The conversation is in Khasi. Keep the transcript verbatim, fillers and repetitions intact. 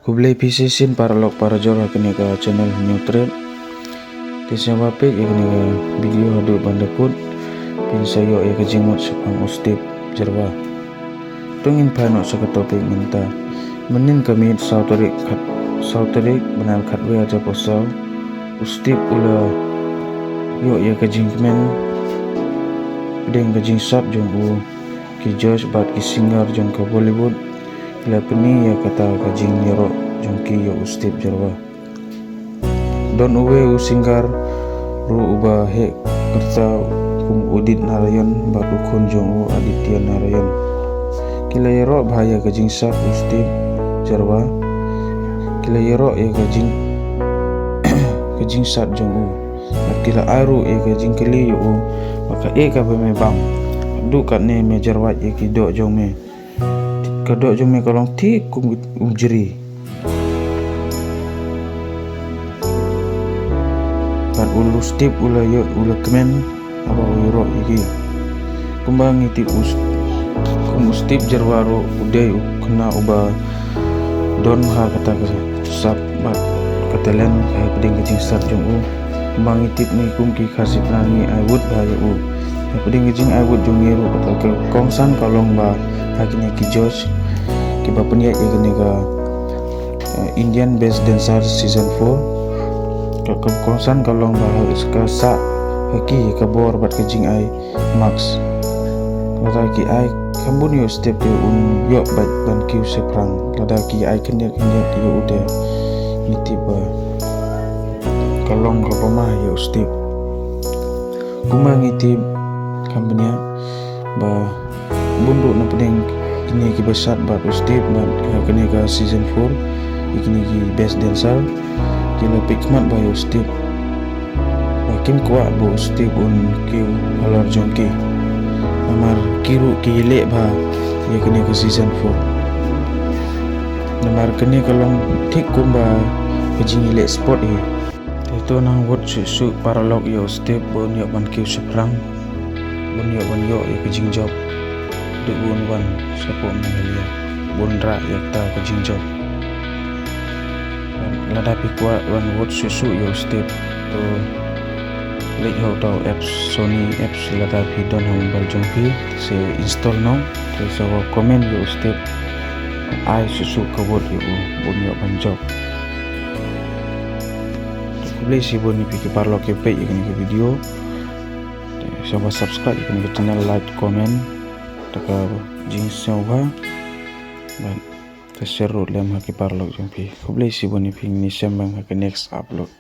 Khublei phi shisien paralok parajor ha kane ka channel Hynñiewtrep. Te sngewbha peit ïa kane ka video haduh ban da kut, phin sa ïoh ïa ka jingmut shaphang u Steve Jyrwa. To ngin phai noh sha ka topic mynta. Mynnin ka miet saw tarik khat, saw tarik bnai khatwei arhajar arphew saw, u Steve u la ïoh ïa ka jingkmen pdeng ka jingsat jong u. Ki judge bad ki singer jong ka Bollywood ki la pyni ïa kata ka jingïaroh jong ki ïa u Steve Jyrwa. Don uwei u singer ruh uba heh kyrteng kum Udit Narayan bad u khun jong u Aditya Narayan. Ki la ïaroh bha ïa ka jingsat u Steve Jyrwa. Ki la ïaroh ïa ka jing ka jingsat jong u. Bad ki la ai ruh ïa ka jingkylli ïa u, ba kaei kaba me bam. Haduh katne me jyrwat ïa ki doh jong me. Ka doh jong me ka long thik kum u jri. Bad u Steve u la ïoh, u la kmen haba u ïaroh ïa ki. Kumba ngi tip u, kum u Steve Jyrwa ruh u dei u khynnah uba don ha kata ka sap bad ka talent ha pdeng ka jingsat jong u. Kumba ngi tip ngi kum ki Khasi Pnar ngi ai vote bha ïa u. Ha pdeng ka jingai vote jong ngi ruh kata ka kongsan ka long ba ha kine ki judge kiba pynïaid ïa kane ka, eh, Indian Best Dancer Season four. Ka, ka kongsan ka long ba ha ka sah ha ki ka bor bad ka jingai marks. Lada ki ai kham bun ïa u Steve te un ïoh bad ban kiew shaphrang. Lada ki ai khyndiat khyndiat ïa u te ngi tip ba ka long kaba ma ïa u Steve. Kumba ngi tip kham bniah ba bun ruh na pdeng kine kiba sat bad u Steve bad, eh, kane ka season four, ïa kine ki best dancer ki la peit khmat bha ïa u Steve. Ba kim kwah ba u Steve un kiew halor jong ki. Namar ki ruh ki ïaleh bha ïa kane ka season four. Namar kane ka long thik kumba ka jingïaleh sport hi. Te to nang vote shuh shuh paralok ïa u Steve ba un ïoh ban kiew shaphrang, ba un ïoh ban ïoh ïa ka jingjop. Dei ba un wan shapoh Meghalaya, ba un rah ïa kata ka jingjop. Lada phi kwah ban vote shuh shuh ïa u Steve, to leit ha uta u apps, Sony apps, lada phi don ha mobile jong phi, sa install noh, te sa comment ïa u Steve, ai shuh shuh ka vote ïa u, ba un ïoh ban jop. Khublei shibun ïa phi ki paralok kiba peit ïa kane ka video. Te sngewbha subscribe ïa kane ka channel, like, comment. Te ka jingsngewbha. Bad te share ruh lem ha ki paralok jong phi. Khublei shibun ïa phi, ngin ïashem biang ha ka next upload.